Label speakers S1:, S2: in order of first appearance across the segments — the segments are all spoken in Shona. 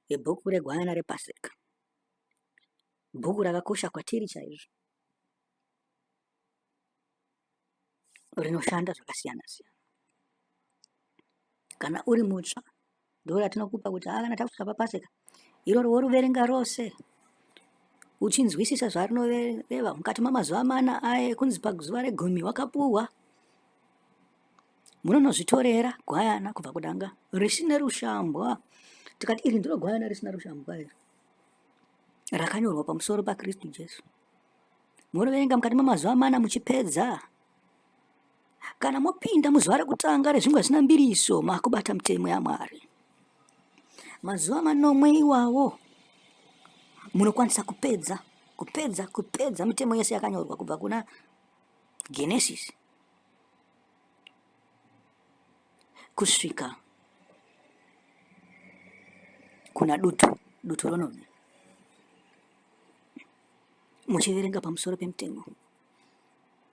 S1: Ibhuku reGwayana rePaseka. Bhuku rakakosha kwatiri chaizvo. Rinoshanda zvakasiyana siyana. Kana uri mutsva ndo ratinokupa kuti haa kana takusvika paPaseka iroro woruverenga rose uchinzwisisa zvarinoreva mukati mamazuva mana aye kunzi pazuva regumi wakapuhwa Munonozvitorera gwayana kubva kudanga risina rushambwa. Tikati iri ndiro gwayana risina rushambwa iri rakanyorwa pamusoro paKristu Jesu. Munoverenga mukati mamazuva mana muchipedza. Kana mopinda muzuva rekutanga rezvingwa zvisina mbiriso makubata mitemo yaMwari. Mazuva manomwe iwawo munokwanisa kupedza kupedza kupedza mitemo yese yakanyorwa kubva kuna Genesis kusvika kuna dutu Deuteronomy muchiverenga pamusoro pemutemo.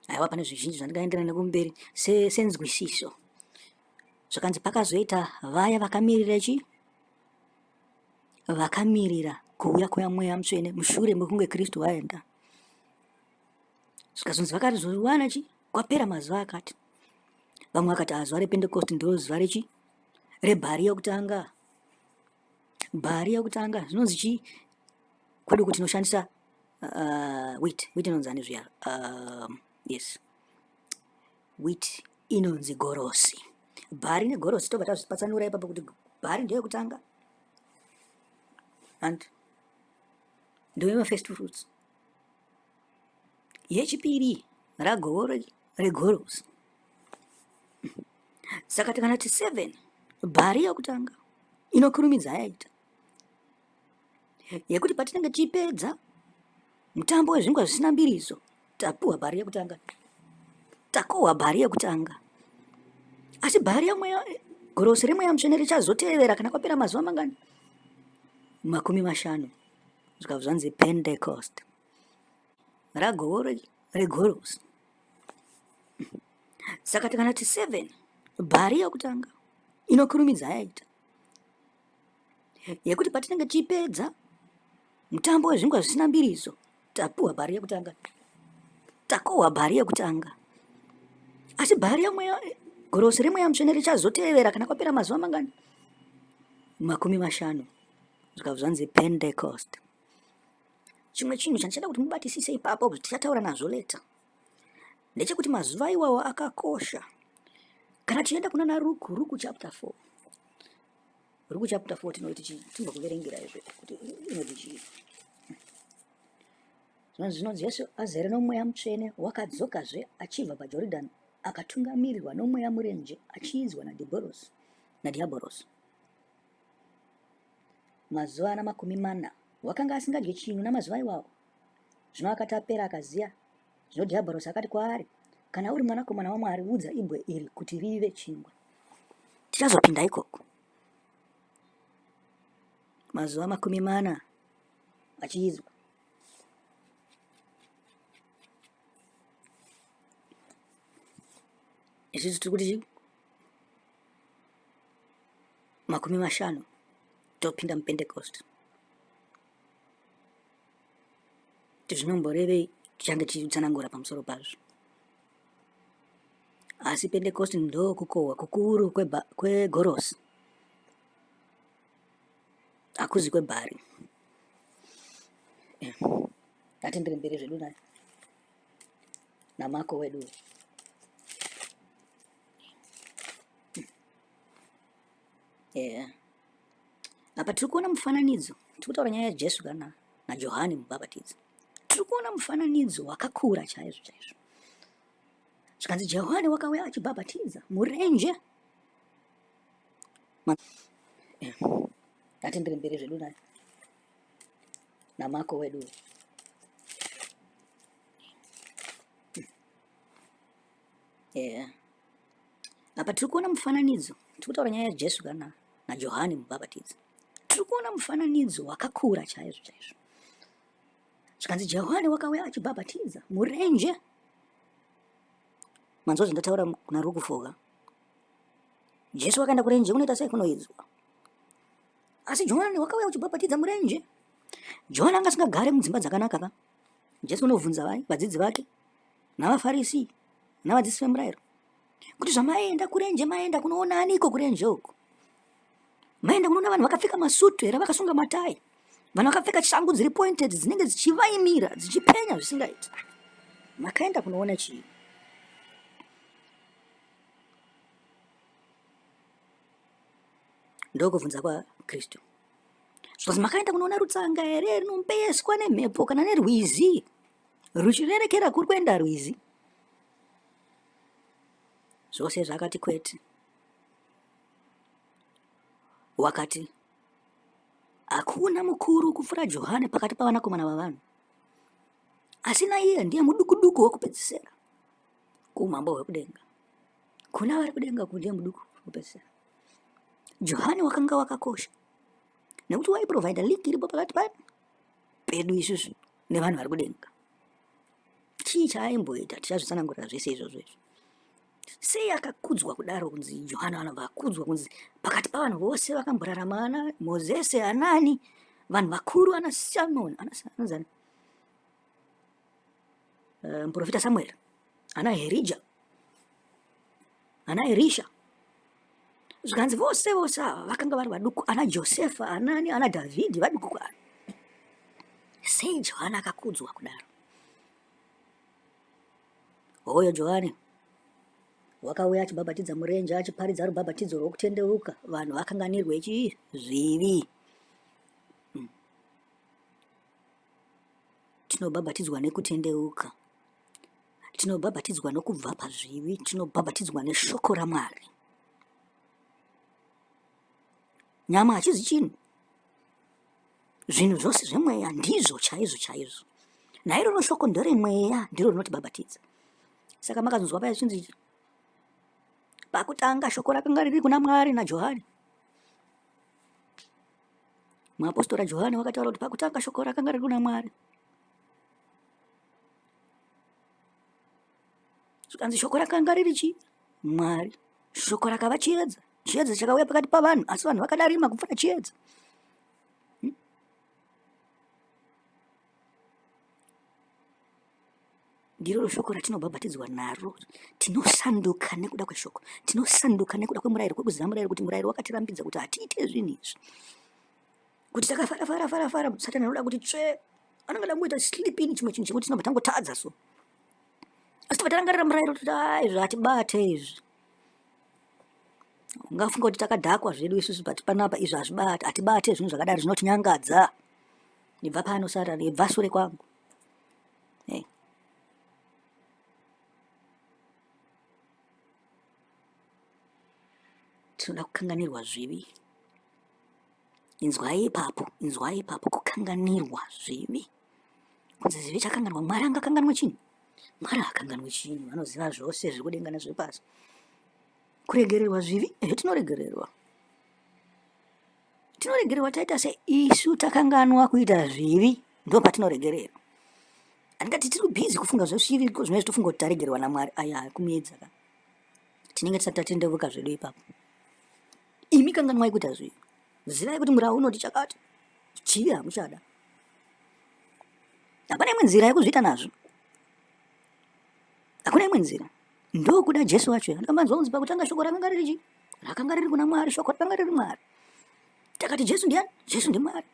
S1: Aiwa, pane zvizhinji zvandingaenderana nekumberi senzwisiso. Zvakanzi pakazoita vaya vakamirira chi vakamirira kuuya kwemweya mutsvene mushure mekunge Kristu vaenda. Zvikazonzi vakarizowana chi kwapera mazuva akati. Vamwe vakati ah, zuva rePentekosti ndiro zuva rechi rebhari yokutanga. Bhari yokutanga zvinonzi chii? Kwedu kuti tinoshandisa wheat. Wheat inonzi ani zviya? Yes. Wheat inonzi gorosi. Bhari negorosi tobva tazvipatsanura ipapo kuti bhari ndeyokutanga. And ndiyo first fruits. Yechipiri ragovo regorosi. Saka tikanati 7 bhari yokutanga inokurumidza yaita yekuti patinenge tichipedza mutambo wezvingwa zvisina mbiriso tapuwa bhari yekutanga takohwa bhari yekutanga asi bhari yemweya gorosi remweya mutsvene richazotevera kana kwapera mazuva mangani 50 zvikabva zvanzi Pentecost ragovo regorosi. Saka tikanati 7 bhari yokutanga inokurumidza yaita yekuti patinenge tichipedza mutambo wezvingwa zvisina mbiriso tapuwa bhari yekutanga takohwa bhari yekutanga asi bhari yemweya gorosi remweya mutsvene richazotevera kana kwapera mazuva mangani 50 zvikabva zvanzi Pentecost. Chimwe chinhu chandichada kuti mubatisise ipapo kuti tichataura nazvo later ndechekuti mazuva iwawo akakosha. Kana tichienda kuna naRuku, Ruku chapter 4. Ruku chapter 4 tinoti chii? Timbokuverengera izvo kuti inoti chii. Zvinonzi zvinonzi Jesu azere nomweya mutsvene wakadzokazve achibva paJoridhani akatungamirirwa nomweya murenje achiidzwa naDhiabhorosi naDhiabhorosi. Mazuva ana 40 wakanga asingadyi chinhu namazuva iwawo. Zvino akati apera akaziya. Zvino Dhiabhorosi akati kwaari, Kana uri mwanakomana waMwari, udza ibwe iri kuti rive chingwa. Tichazopinda ikoko. Mazuva 40 achiidzwa. Isusu tiri kuti 50 topinda muPentecost. Zvinomborevei tichange tichitsanangura pamusoro pazvo. Asi Pentecost ndokukohwa kukuru kwegorosi, hakuzi kwebhari. Ngatendere mberi zvedu naye naMako wedu. Yeah. Apa tiri kuona mufananidzo, tiri kutaura nyaya yaJesu kana naJohani Mubhabhatidzi. Tiri kuona mufananidzo wakakura chaizvo chaizvo. Zvikanzi Johani wakauya achibhabhatidza murenje. Ngatendere mberi zvedu naye naMako wedu. Yeah. Apa tiri kuona mufananidzo, tiri kutaura nyaya yaJesu kana naJohani Mubhabhatidzi. Tiri kuona mufananidzo wakakura chaizvo chaizvo. Zvikanzi Johani wakauya achibhabhatidza murenje. Manzwa zvandataura kuna Rukufoka. Jesu wakaenda kurenje kunoita sei kunoidzwa. Asi Johani wakauya uchibhabhatidza murenje. Johani anga asingagare mudzimba dzakanaka ka. Jesu unobvunza vai vadzidzi vake navaFarisi navadzidzisi vemurayiro kuti zvamaenda kurenje maenda kunoona aniko kurenje uko? Maenda kunoona vanhu vakapfeka masutu here vakasunga matai? Vanhu vakapfeka shangu dziri pointed dzinenge dzichivaimira dzichipenya zvisingaiti. Makaenda kunoona chii? Ndokubvunza kwaKristu. Zvikanzi makaenda kunoona rutsanga here rinombeswa nemhepo kana nerwizi ruchirerekera kuri kuenda rwizi? Zvose zvakati kwete. Wakati hakuna mukuru kupfuura Johane pakati pavanakomana vavanhu, asi naiye ndiye mudukuduku wokupedzisira kuumambo hwekudenga. Kuna vari kudenga uku ndiye muduku wokupedzisira. Johane wakanga wakakosha nekuti waiprovhaida link iripo pakati pedu isusu nevanhu vari kudenga. Chii chaaimboita tichazvitsanangurira zvese izvozvo izvo. Sei akakudzwa kudaro kunzi Johane anobva akudzwa kunzi pakati pavanhu vose vakamborarama ana Mozese anani vanhu vakuru ana Simon anonzi eh, muprofita Samuel ana Herija ana Erisha zvikanzi vose vose ava vakanga vari vaduku ana Josefa anani ana Dhavhidhi vaduku kwaari. Sei Johane akakudzwa kudaro? Hoyo Johane wakauya achibhabhatidza murenje achiparidza rubhabhatidzo rwokutendeuka vanhu vakanganirwe chii zvivi. Tinobhabhatidzwa nekutendeuka. Tinobhabhatidzwa nokubva pazvivi. Tinobhabhatidzwa neshoko raMwari. Nyama hachizi chinhu. Zvinhu zvose zvemweya ndizvo chaizvo chaizvo. Nairoro shoko nderemweya ndiro rinotibhabhatidza. Saka makazonzwa paya zvichinzi pakutanga shoko rakanga riri kuna Mwari naJohani. Muapostora Johani wakataura kuti pakutanga shoko rakanga riri kuna Mwari. Zvikanzi shoko rakanga riri chii? Mwari. Shoko rakava chiedza. Chiedza chakauya pakati pavanhu, asi vanhu vakada rima kupfuura chiedza. Ndiroro shoko ratinobhabhatidzwa naro. Tinosanduka nekuda kweshoko. Tinosanduka nekuda kwemurayiro, kwekuziva murayiro kuti murayiro wakatirambidza kuti hatiite zvinhu izvi. Kuti takafara fara fara fara, Satani anoda kuti tsve. Anongada kungoita sleep in chimwe chinhu chekuti tinobva tangotadza so. Asi tobva tarangarira murayiro kuti ah izvi hatibate izvi. Ungafunga kuti takadhakwa zvedu isusu but panapa izvi hazvibate, hatibate zvinhu zvakadaro zvinotinyangadza. Ibva pano Satani, ibva sure kwangu. Hey. Tinoda kukanganirwa zvivi. Inzwai ipapo, inzwai ipapo kukanganirwa zvivi. Kunzi zvivi chakanganwa, Mwari angakanganwe chinhu? Mwari haakanganwi chinhu, anoziva zvose zviri kudenga nezviri pasi. Kuregererwa zvivi, ehe tinoregererwa. Tinoregererwa taita seisu takanganwa kuita zvivi, ndo patinoregererwa. Handingati tiri busy kufunga zvezvivi zvimwe tofunga kuti taregererwa naMwari. Aya kumuedza ka. Tinenge tisati tatendeuka zvedu ipapo. Imi kanganwai kuita zvivi. Zivai kuti murau unoti chakati. Chivi hamuchada. Hapana imwe nzira yekuzviita nazvo. Hakuna imwe nzira. Ndokuda Jesu wacho. Ndakambanzwa kunzi pakutanga shoko rakanga riri chii? Rakanga riri kuna Mwari, shoko rakanga riri Mwari. Takati Jesu ndiani? Jesu ndiMwari.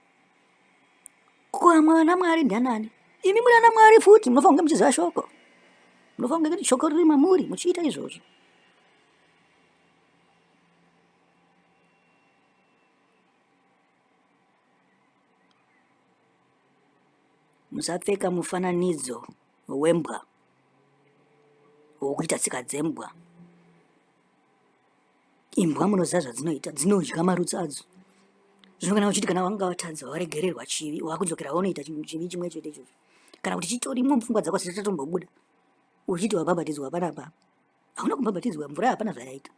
S1: Ko mwana Mwari ndianani? Imi muri ana Mwari futi, munofanira kunge muchiziva shoko. Munofanira kunge shoko riri mamuri, muchiita izvozvo. Musapfeka mufananidzo wembwa wokuita tsika dzembwa. Imbwa munoziva zvadzinoita, dzinodya marutsi adzo. Zvino kana uchiti kana wanga watadza waregererwa chivi, wakudzokera wonoita chivi chimwe chete ichocho. Kana kuti chitorimo mupfungwa dzako asati chatombobuda. Uchiti wabhabhatidzwa panapa. Hauna kubhabhatidzwa, mvura hapana zvayaita.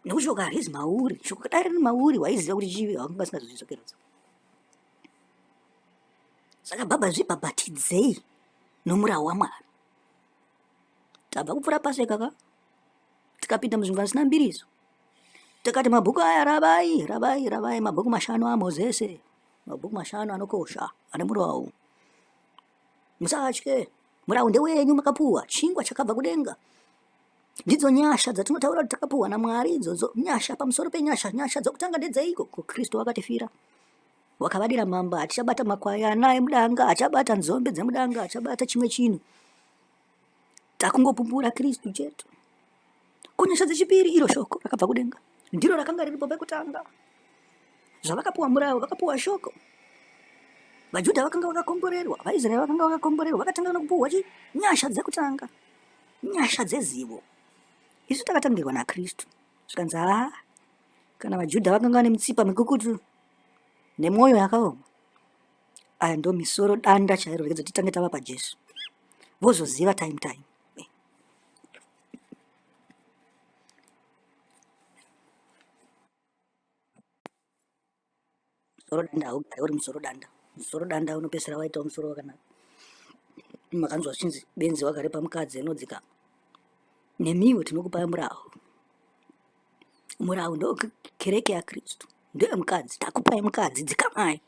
S1: Nekuti shoko harizi mauri. Shoko dai riri mauri waiziva kuti chivi wakanga usingazozvidzokeredza. Saka baba zvibhabhatidzei nomurau waMwari. Tabva kupfuura paseka ka tikapinda muzvingwa zvisina mbiriso. Takati mabhuku aya ravai, ravai, ravai mabhuku mashanu aMozese, mabhuku mashanu anokosha ane murau. Musatye, murau ndewenyu makapuwa, chingwa chakabva kudenga. Ndidzo nyasha dzatinotaura kuti takapuwa naMwari idzodzo, nyasha pamusoro penyasha. Nyasha dzokutanga ndedzeiko? Ko Kristu wakatifira, wakavadira mamba, achabata makwayana emudanga, achabata nzombe dzemudanga, achabata chimwe chinhu. Takungopupura Kristu chete. Kunyasha dzechipiri iro shoko rakabva kudenga ndiro rakanga riripo pekutanga. Zvavakapuwa murau vakapuwa shoko. VaJudha vakanga vakakomborerwa, vaIsraeri vakanga vakakomborerwa, vakatanga nokupuhwa chi nyasha dzekutanga, nyasha dzezivo. Isu takatangirwa naKristu. Zvikanzi haa, kana vaJudha vakanga vane mitsipa mikukutu nemwoyo yakaoma, aya ndo misoro danda chairo, rekedza titange tava paJesu, vozoziva time time. Musoro danda haugare uri musoro danda. Musoro danda unopedzisira waitawo musoro wakanaka. Makanzwa zvichinzi benzi wakarepa mukadzi inodzikama. Nemiwo tinokupai murawu. Murawu ndo kereke yaKristu. Ndoyemukadzi. Takupai mukadzi dzikamai.